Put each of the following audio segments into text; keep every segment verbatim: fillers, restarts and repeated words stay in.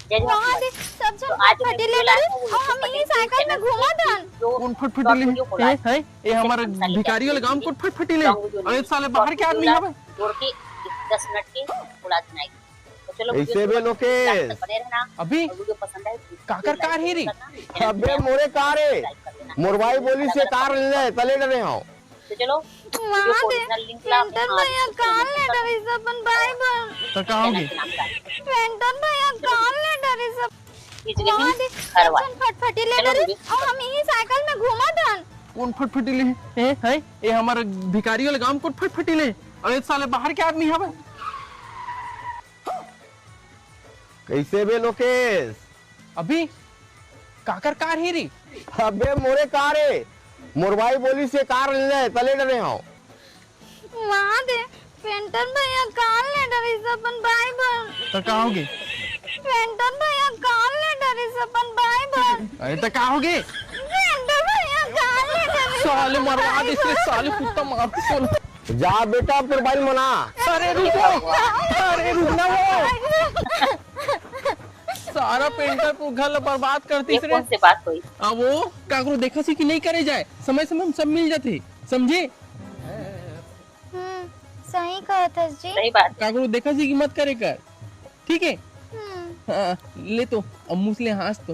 जय जवान। वहाँ दे, सब झन तो आज मैं फटफटी ले video लाया हूँ, और हम यही साइकिल में घूमत हन। जो कौन फटफटी ले? ये हमर भिखारी वाले गांव कौन फटफटी ले? अरे साले बाहर के आदमी हवे। जोड़ के दस मिनट के बुला देना। तो चलो, ऐसे बे लोकेश। अभी काकर कार हे रे? अबे मोरे कार हे। मोर भाई बोलिस हे कार ले, त ले डरे हंव। तो चलो, video को original link ला। पेंटर भैया, कार ले डरिस अपन भाई बर। त का होगे? पेंटर भैया, कार ले डरिस अपन। फटफटी ले डरिस, और हम यही साइकिल में घूमत हन। कौन फटफटी ले? ए, है? ए, हमर भिखारी वाले गांव कौन फटफटी ले? अरे साले बाहर के आदमी हवे। कैसे बे लोकेश? अभी काकर कार हे रे? अबे मोरे कार हे। मोर भाई बोलिस हे कार ले, त ले डरे हंव। वहाँ दे, पेंटर भैया कार ले डरिस अपन भाई बर। त का होगे? पेंटर भैया कार ले डरिस अपन भाई बर। अरे त का होगे? पेंटर भैया कार ले डरिस। साले मरवा दे इसने, साले कुत्ता मार के सोना। जा बेटा, मोर भाई मना। अरे रुको, अरे रुक ना वो। सारा पेंटर पूरा घर ला बर्बाद कर दिस रे। कौन से बात हुई? अब वो काकरो देखा सी कि नहीं करे जाए, समय समय में सब मिल जाथे, समझे? हम्म, सही कहत हस जी। सही बात। काकरो देखा सी कि मत करे कर, ठीक है? हम्म। हाँ, ले तो, अब मुँह ले हाँस तो।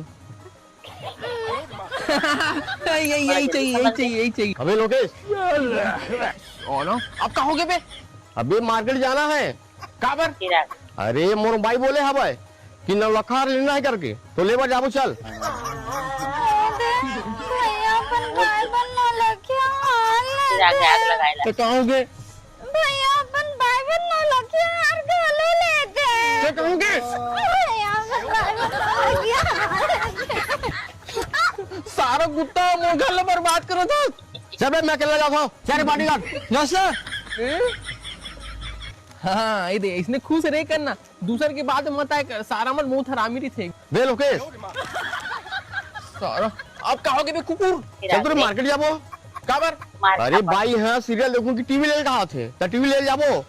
यही, यही चाहिए, यही चाहिए, यही चाहिए। अबे लोकेश। और अब का होगे बे? अबे मार्केट जाना है। काबर? अरे मोर बाई बोले हवय कि नौलखा लेना है करके, तो लेबर जाबो चल। भैया अपन भाई बर नौलखिया हार ले दे। तो का होगे? भैया अपन भाई बर नौलखिया हार घलो ले दे। तो का होगे? भैया अपन भाई बर नौलखिया हार ले दे। सारा कुत्ता मोर घर ला बर्बाद करो तो। चल बे, मैं अकेला जाता हूँ। सारे बॉडीगार्ड। Yes sir. हाँ, ये दे, इसने खुश रहे करना, दूसर के बात में मत आए कर, सारा मन बहुत हरामी रहिथे। बे लोकेश। सारा, अब का होगे बे कुकुर? चल तोरे मार्केट जाबो। काबर? अरे बाई, हाँ, सीरियल देखूं कि टीवी ले कहा थे, त टीवी ले जाबो। ओ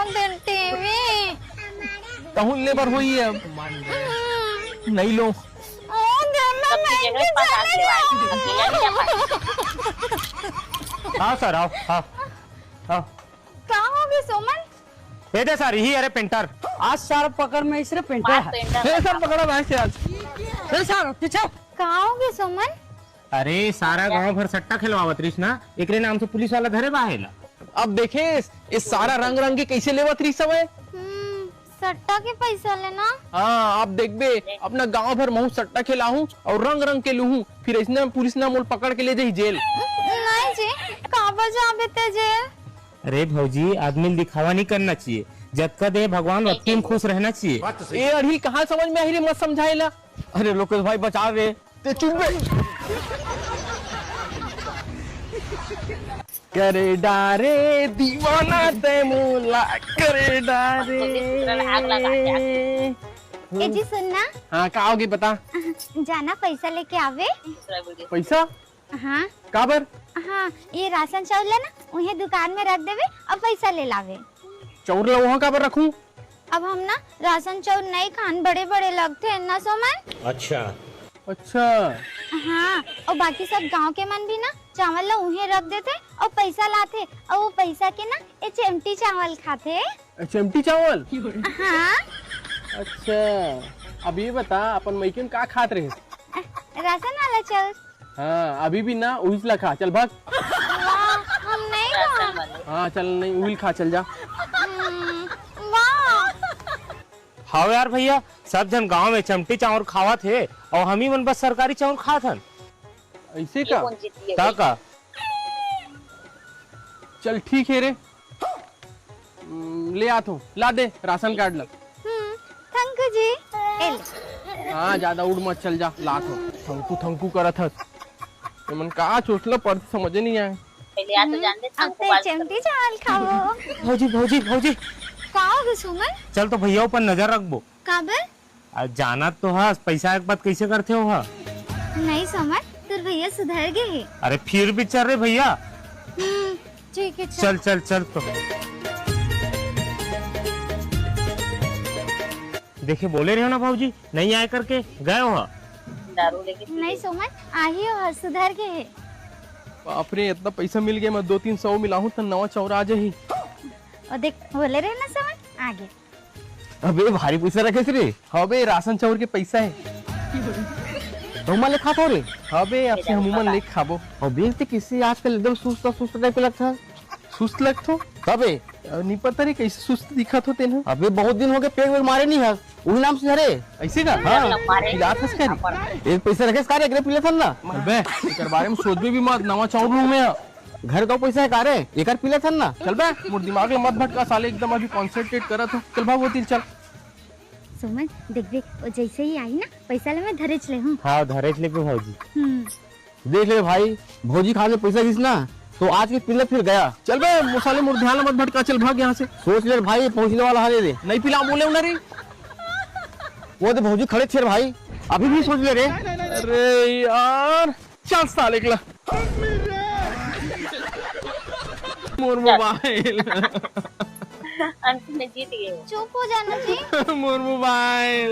दे टीवी। कहूँ ले बर होई अब। हम्म। नहीं लो। ओ दे मैं महंगी चली जाऊँ। हाँ सर, आओ, हाँ, हाँ। का होगे सुमन? ए दे सर, यही अरे पेंटर। आज सर पकड़ में इस रे पेंटर है। ए सर, पकड़ा भाई से आज। ए सर, पीछे। का होगे सुमन? अरे, सारा गांव भर सट्टा खेलवावत रहिस ना, एकरे नाम से पुलिस वाला धरे बाहे ला। अब देखे, ये सारा रंग रंग के कैसे लेवत रहिस हवय? हम्म, सट्टा के पैसा लेना। हाँ, अब देखबे, अपना गांव भर महू सट्टा खेलाहूँ और रंग रंग के लूहूँ, फिर ऐसने पुलिस ना मोल पकड़ के ले जाही जेल। नहीं जी, काबर जाबे ते जेल? अरे भौजी, आदमी ल दिखावा नहीं करना चाहिए, जतका दे भगवान, ओतकी में खुश रहना चाहिए। ये अड़हिल कहाँ समझ में आही रे, मत समझाए ला। अरे लोकेश भाई, बचा रे। ते चुप बे। करे डारे दीवाना ते मोला, करे डारे। ए जी सुन ना। हाँ, का होगे बता। जाना पैसा लेके आवे। पैसा? हाँ। काबर? हाँ, ये राशन चाउर ला ना उहे दुकान में रख देवे और पैसा ले लावे। चाउर ला वहाँ काबर रखूँ? अब हम ना राशन चाउर नहीं खान, बड़े बड़े लगथे ना सोमन। अच्छा। अच्छा। हाँ, और बाकी सब गांव के मन भी ना चावल ला उहे रख देथे और पैसा लाथे और वो पैसा के ना ये चेमटी चावल खाथे। चेमटी चावल? हाँ। अच्छा, अब ये बता, अपन मइके में का खात रहे? राशन वाला चाउर। हाँ, अभी भी ना उहिच ला खा, चल भाग। वाह, हम नहीं खान। हाँ, चल नहीं, उहिल खा, चल जा। हम्म, वाह। हाव यार भैया, सब झन गांव में चमटी चाउर खावत हे और हम ही मन बस सरकारी चाउर खात हन। ऐसे का? ता का? चल ठीक है रे। हम्म, ले आत हो, ला दे राशन कार्ड ला। हम्म, थैंक यू जी। ए ले। हाँ, ज्यादा उड़ मत, चल जा, लात हो। थंकू थंकू करत हस। ये मन का चोचला पड़थे, समझे नहीं आए। पहले आ तो जान दे, अब थंकू ते बाल चमटी चावल खाबो। भौजी, भौजी, भौजी। का हो गए सुमन? चल तो भैया ऊपर नजर रखबो। काबर? आ, जानत तो हस, पैसा के बात कैसे करथे हो हा? नहीं समझ, तोर भैया सुधर गए हे। अरे फिर भी चल रे भैया। हम्म, ठीक है, चल। चल, चल, चल तो। देखे बोले रहे हो ना भौजी, नहीं आए करके गए हो। दारू लेके पी नहीं ले। सोमन, आही हो, सुधर के है। बाप रे, इतना पैसा मिल गया, मैं दो तीन सौ मिलाहूं तो नवा चाउर आ जाही। और देख, बोले रहे ना सोमन, आ गए। अबे भारी पैसा रखे रे। हाँ बे, राशन चाउर के पैसा है। तो मैं ले खाता रे। हाँ बे, आपसे हम मन ले खाबो। अबे ते किसी आजकल एकदम सुस्त सुस्त टाइप लगता है। सुस्त लगथो? तबे। अ, नहीं पता रे कैसे सुस्त दिखत हो तेन। अबे बहुत दिन हो गए, पेग वेग मारे नहीं है, वही नाम से हरे। ऐसे का? हाँ। पिलात हस का रे? एक पैसा रखे का रे, एकरे पिले थन ना। अबे, एकर बारे में सोचबे भी मत, नवा चाउर लूं मैं। घर का पैसा है का रे, एकर पिले थन ना। चल बे, मोर दिमाग ला मत भटका साले, एकदम अभी कॉन्सेंट्रेट करत हो। चल भाग वो तिल चल। सुमन, देखबे, वो जैसे ही आई ना, पैसा ले मैं धरेच ले हूँ। हाँ, धरेच ले भौजी। हम्म। देख ले भाई, भौजी खाने पैसा घिस ना, तो आज के पिल्ला फिर गया। चल बे, वो साले मोर ध्यान मत भटका, चल भाग यहाँ से। सोच ले भाई, पहुँचने वाला है रे। नहीं पिला बोले ना रे। वो तो भौजी खड़े थे भाई, अभी भी सोच ले रे। अरे यार, चल साले एकला। मोर मोबाइल। अंत में जीत गए। चुप हो जाना जी। मोर मोबाइल।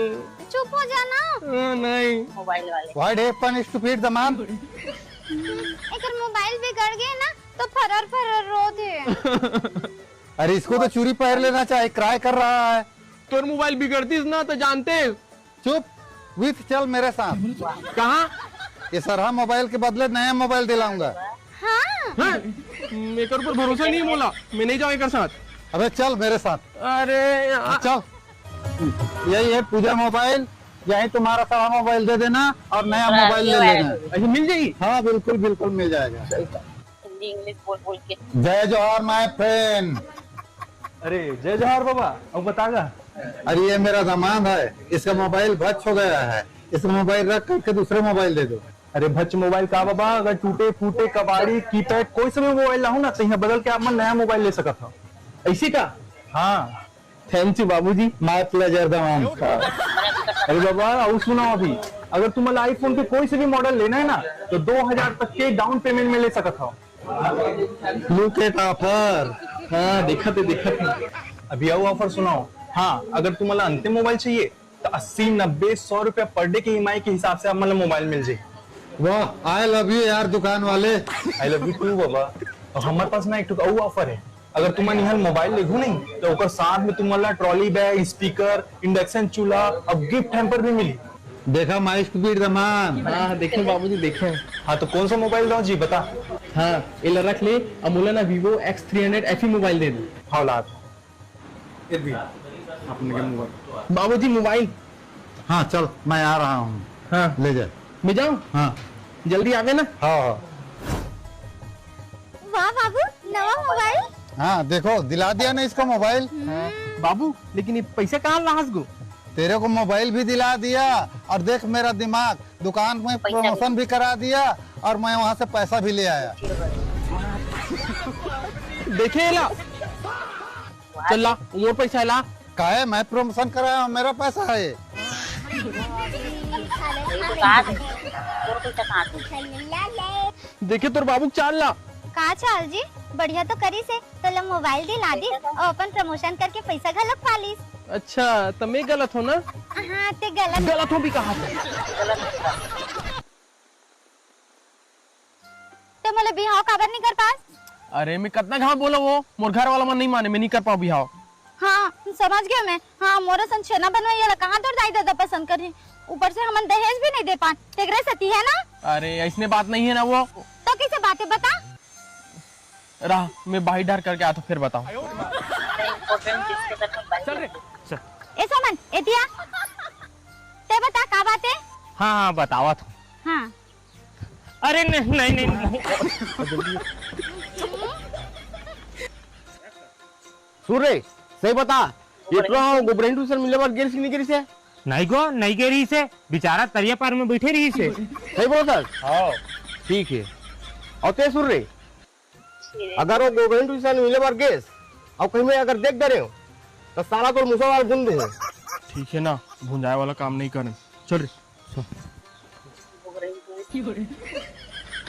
चुप हो जाना। अ, नहीं। मोबाइल वाले। What happened, stupid दमाद? एकर मोबाइल बिगड़ गए ना, तो फरर फरर रो दे। अरे, इसको तो चूड़ी पहन लेना चाहिए, क्राई कर रहा है। तोर मोबाइल बिगड़तीस ना, तो जानते। चुप, विथ चल मेरे साथ। कहाँ? ये सरहा मोबाइल के बदले नया मोबाइल दिलाऊंगा। हाँ। हैं? एकर ऊपर भरोसा नहीं मोला, मैं नहीं जाऊँ एकर साथ। अबे चल मेरे साथ। अरे यार। चल, यही है पूजा मोबाइल, यही तुम्हारा सरहा मोबाइल दे देना और नया मोबाइल ले लेना। ऐसे मिल जाएगी? हाँ, बिल्कुल, बिल्कुल मिल जाएगा। हिंदी इंग्लिश बोल बोल के। जय जोहार my friend। अरे जय जोहार बाबा, अब बतागा। अरे ये मेरा दामाद है, इसका मोबाइल भच हो गया है, इसका मोबाइल रख करके दूसरे मोबाइल दे दो। अरे भच मोबाइल का बाबा, अगर टूटे फूटे कबाड़ी कीपैड कोई सा भी मोबाइल लाहू ना, तो यहाँ बदल के आप मन नया मोबाइल ले सकत हो। ऐसी का? हाँ। Thank you बाबूजी। My pleasure दमाद। अरे बाबा, अउ सुनाओ, अभी अगर तुम्हारा आईफोन के कोई से भी मॉडल लेना है ना, तो दो हजार तक के डाउन पेमेंट में ले सकत हो। Look at offer। हाँ, देखत है, देखत है। अभी अउ ऑफर सुनाओ। हाँ, अगर तुम्हारा अंतिम मोबाइल चाहिए, तो अस्सी, नब्बे, सौ रुपया per day के ईएमआई के हिसाब से आप मतलब मोबाइल मिल जाए। वाह, I love you यार दुकान वाले। I love you too बाबा। और हमारे पास ना एक ठो अउ ऑफर है, अगर तुम निहर मोबाइल लेगू नहीं, तो ओकर साथ में तुम्हारा ट्रॉली बैग, स्पीकर, इंडक्शन चूल्हा और गिफ्ट हैम्पर भी मिली। देखा my stupid दमाद। हाँ, देखे बाबूजी, देखे। हाँ, तो कौन सा मोबाइल दो जी, बता। हाँ, एला रख ले, अमूला ना Vivo X three hundred F E mobile दे दे। हाँ, लात। ये भी आपने के मोबाइल। बाबूजी, मोबाइल। हाँ, चल, मैं आ रहा हूँ। हाँ। ले जा। मैं जाऊँ? हाँ। जल्दी आवे ना। हाँ, हाँ। वाह बाबू, नवा मोबाइल। हाँ, देखो, दिला दिया ना इसका मोबाइल। बाबू, लेकिन ये पैसा कहाँ लाहस गो? तेरे को मोबाइल भी दिला दिया और देख मेरा दिमाग, दुकान में पैसा भी। प्रमोशन भी करा दिया और मैं वहाँ से पैसा भी ले आया। देखे ला। चल ला, मोर पैसा ला। काहे? मैं प्रमोशन कराया हूँ, मेरा पैसा है। देखे तोर बाबू के चाल ला। का चाल जी? बढ़िया तो करिस हे, तोला मोबाइल दिला दिस अउ अपन प्रमोशन करके पैसा घलोक पा लिस। अच्छा, त मैं गलत हो ना? हाँ, ते गलत। गलत हो भी कहा था। ते मोला बिहाव काबर नहीं कर पास? अरे, मैं कतना घाव बोला वो, मोर घर वाला मन नहीं माने, मैं नहीं कर पाऊँ बिहाव। हाँ, समझ गयो मैं। हाँ, मोर असन छेना बनवइया ला कहाँ तोर दाई ददा पसंद करही? ऊपर से हमन दहेज भी नहीं दे पान, तेकरे सेती है ना? अरे, ऐसने बात नहीं है ना वो। तो कैसे बात है, बता। रहा, मैं बाहर डर करके आता, फिर बताऊँ। चल रे, चल। ए सोमन, एतिया। ते बता, का बात है? हाँ, हाँ, बतावत हूँ। हाँ। अरे नहीं, नहीं, नहीं, नहीं। सुन रे, सही बता, ये टुरा गोबरेंटू से मिले बर गिरिस कि नहीं गिरिस हे? नहीं गो, नहीं गे रहिस हे, बेचारा तरिया पार में बैठे रहिस हे। सही बोलत हस? हाँ। ठीक है। और ते सुन रे, अगर वो गोबरेंटू से मिले बर गेस और कहीं में अगर देख डरे हो, तो साला तोर मुसवा ला भूंज दे। ठीक है ना, भुंजाए वाला काम नहीं करन। चल रे।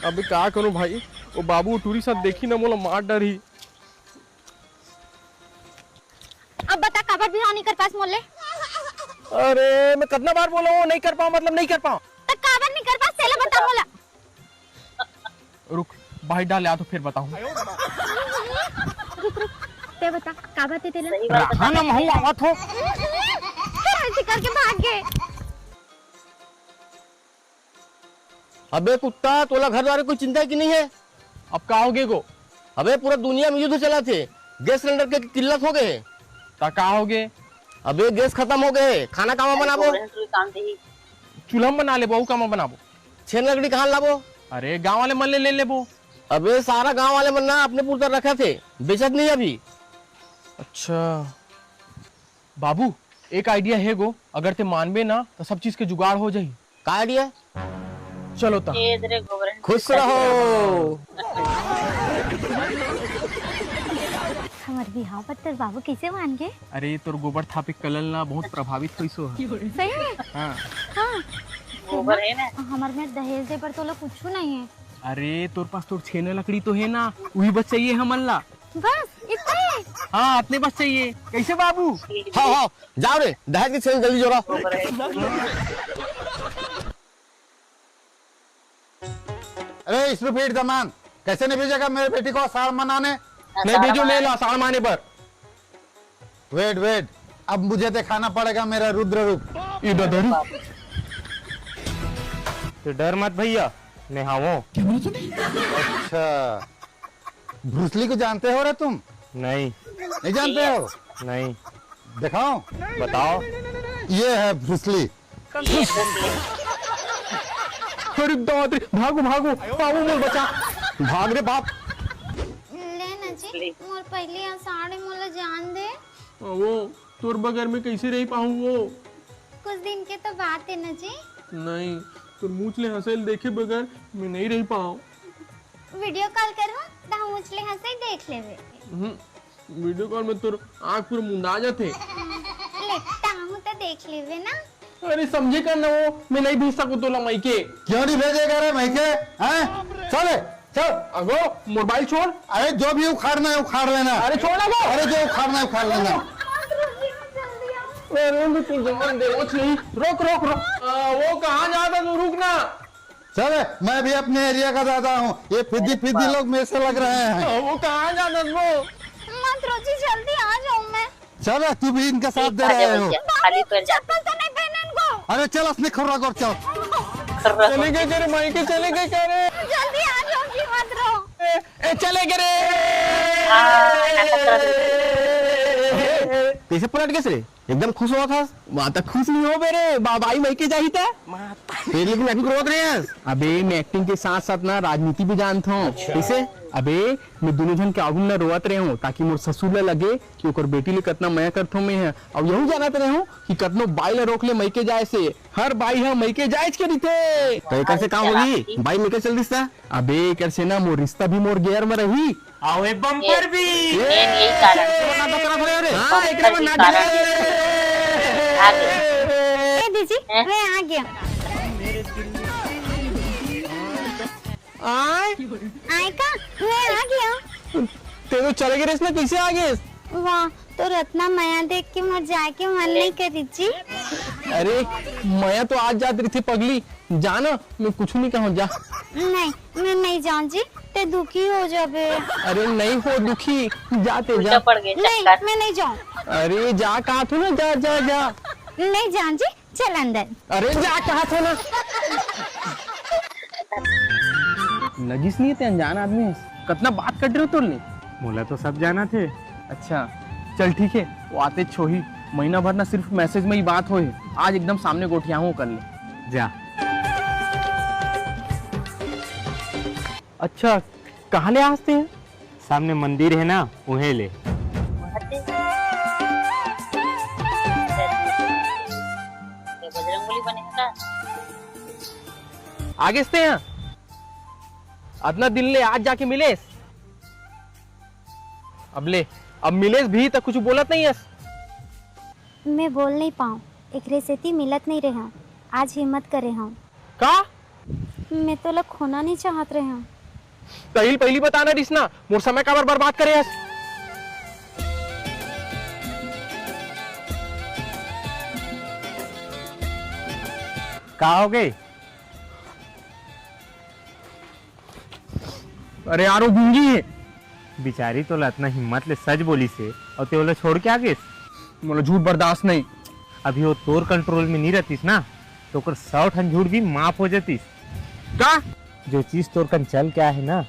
अबे का करूं भाई, वो बाबू टूरी साथ देखी ना, मोला मार डरही। अब बता, काबर बिहाव नहीं कर पास मोले? अरे, मैं कतना बार बोला हूँ, नहीं कर पाऊँ, मतलब नहीं कर पाऊँ। त काबर नहीं कर पास, तेला बता मोला। रुक, बाहर डाल या तो फिर बताऊँ। रुक, रुक, ते बता, का बात हे तेला? रहा ना, महू आवत हो। फिर ऐसे करके भाग गए। अबे कुत्ता, तोला घर द्वार के कोई चिंता हे कि नहीं हे? अब का हो गे गो? अबे पूरा दुनिया में युद्ध चलत हे, गैस सिलेंडर के किल्लत हो गे हे। त का हो गे? अबे गैस खतम हो गे हे, खाना कामा बनाबो? चूल्हा म बना लेबो, अउ कामा बनाबो? छेन लकड़ी कहाँ लाबो? अरे गाँव वाले मन ले, ले लेबो। अबे सारा गाँव वाले मन ना अपने पुरता रखत हे, बेचत नहीं अभी। अच्छा बाबू, एक idea हे गो, अगर ते मानबे ना त सब चीज के जुगाड़ हो जाही। का idea? चलो ता। खुश रहो। हमर बिहाव पर तोर बाबू कैसे मान गे? अरे, तोर गोबर थापे कलल ना बहुत प्रभावित होइस हो। सही में? हाँ। हाँ। गोबर हे ना? हमर में दहेज दे पर तोला कुछ नहीं है। अरे, तोर पास तोर छेना लकड़ी तो हे ना, उही बस चाहिए हमन ला। बस इतना ही? हाँ, अतने बस चाहिए। कैसे बाबू? हाँ, हाँ, जाओ रे, दहेज के छेना जल्दी जोड़ो। अरे विष्णुप्रीत दमान, कैसे नहीं भेजेगा मेरे बेटी को अषाढ़ मनाने? नहीं भेजो, मैं ला अषाढ़ माने पर। वेट वेट, अब मुझे दिखाना पड़ेगा मेरा रुद्र रूप। ये डर। तो डर मत भैया, मैं हावों। अच्छा, ब्रूसली को जानते हो रे तुम? नहीं। नहीं जानते हो? नहीं। दिखाओ। बताओ। ये है ब्रूसली। अरे दादा रे, भागो, भागो, बाबू मोर बचा। भाग रे बाप। ले ना जी, मोर पहली अषाढ़ हे, मोला जान दे। वो तोर बगैर में कैसे रह पाऊँ वो? कुछ दिन के तो बात है ना जी। नहीं, तोर मुँह ले हंसे ल देखे बगैर मैं नहीं रह पाऊँ। वीडियो कॉल करूँ, त हम उछले हंसे देख लेबे। हम्म, वीडियो कॉल में तोर आँख पूरा मुंदा जाथे। ले, ताहू त देख लेबे ना। अरे समझे कर ना वो, मैं नहीं भेज सकूँ तोला मइके। क्यों नहीं भेजेगा रे मइके? हैं? चल, चल। अगो, मोबाइल छोड़। अरे जो भी उखाड़ना है उखाड़ लेना। अरे छोड़ ना वो। अरे जो उखाड़ना है उखाड़ लेना। अरे मैं तो जान दे, वो नहीं। रोक, रोक, रोक। आ, वो कहाँ जाता तू, रुक ना। चल, मैं भी अपने एरिया का दादा हूँ, ये फिद्दी फिद्दी लोग मेरे से लग रहे हैं। वो कहाँ जाता वो? मत रो जी, जल्दी आ जाऊँ मैं। चल, तू भी इनका साथ दे रहे हो। खाली पैर जा। चप्पल तो नहीं पहने इनको। अरे चल, असने खर्रा कर चल। चले गए करे मायके, चले गए करे। जल्दी आ जाओ जी, मत रो। ए, ए, चले गए रे। कैसे पलट गए रे? एकदम खुश होवत हस। वाह, त खुश नहीं हो बे रे, बाबाई मइके जाही त। तेरे लिए भी acting करवत रहे हस। अबे, मैं acting के साथ साथ ना राजनीति भी जानत हूँ। अच्छा। कैसे? अबे, मैं दोनों जन के आगू में ना रोवत रहे हूँ, ताकि मोर ससुर ला लगे कि ओकर बेटी ले कतना मया करत हूँ मैं ह। अउ यहू जानत रहे हूँ कि कतनो बाई ला रोक ले मइके जाए से, हर बाई ह मइके जाएच के रहिथे। त एकर से का होही? बाई मइके चल दिस त? अबे, एकर से ना मोर रिश्ता भी मोर गेयर में रही। अउ ए बम्पर भी। ए, यही कारण। हाँ, एकरे में ना डाले। आ गए। ए दीदी, हैं? मैं आ गया। आय? आय का? मैं आ गया। ते तो चले गए रेस ना, कैसे आ गए? वाह, तोर अतना मया देख के मोर जाए के मन नहीं करी जी। अरे, मया तो आज जात रहिथे पगली, जा ना, मैं कुछ नहीं कहूँ, जा। नहीं, मैं नहीं जाऊँ जी, ते दुखी हो जाबे। अरे नहीं हो दुखी, जा ते जा। उल्टा पड़ गए नहीं, चक्कर। मैं नहीं जाऊँ। अरे जा, कहा थू ना, जा, जा, जा। नहीं जाऊँ जी, चल अंदर। अरे जा, कहा थू ना। लगिस नहीं ते अनजान आदमी हस। कतना बात कट रहे हो तोर ले? मोला तो सब जाना थे। अच्छा, चल ठीक है, वो आते छोही। महीना भर ना सिर्फ मैसेज में ही बात होए, आज एकदम सामने गोठियाहूँ कर ले। जा। अच्छा, कहाँ ले आस्ते हैं? सामने मंदिर है ना, उहें ले। बजरंगबली बने का? आगे से हैं। अतना दिन ले आज जाके मिलेस। अब ले, अब मिलेस भी त कुछ बोलत नहीं हस। मैं बोल नहीं पाऊँ, एकरे सेती मिलत नहीं रहे हूँ। आज हिम्मत करे हूँ। का? मैं तोला खोना नहीं चाहत रहे हूँ। तहिल पहली बताना रिस ना, मोर समय काबर बर्बाद करे हस? का हो गे? अरे यार, वो गूंगी हे। बिचारी तोला अतना हिम्मत ले सच बोलिस हे, अउ ते ओला छोड़ के आ गेस। मोला झूठ बर्दाश्त नहीं। अभी वो तोर control में नहीं रहतिस ना, तो ओकर सौ ठन झूठ भी माफ हो जातिस। का? जो चीज तोर कन चल के आहे ना,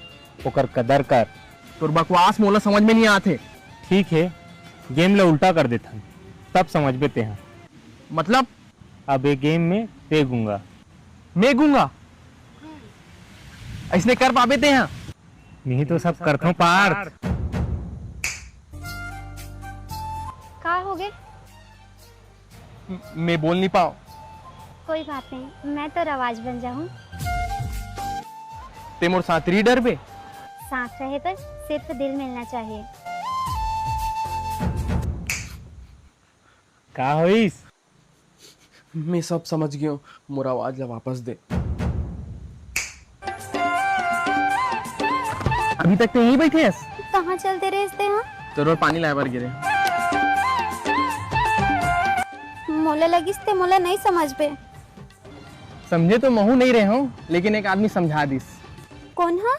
ओकर कदर कर। तोर बकवास मोला समझ में नहीं आत हे। ठीक हे, game ला उल्टा कर देथन, तब समझबे तेहा। मतलब? अब ये game में ते गूंगा। मैं गूंगा? अइसने कर पाबे तेहा? नहीं तो सब करथों पार्थ। का हो गे? मैं बोल नहीं पाओ। कोई बात नहीं, मैं तो आवाज बन जाऊं। ते मोर साथ रही डरबे? साथ रहे पर सिर्फ दिल मिलना चाहिए। का होइस? मैं सब समझ गयो, मोर आवाज ला वापस दे। अभी तक ते यहीं बैठे हस? कहाँ चलते रहे तेहा? तोर बर पानी लाए बर गिरे। मोला लगिस ते मोला नहीं समझबे। समझे तो महू नहीं रहे हूँ, लेकिन एक आदमी समझा दिस। कौन हा?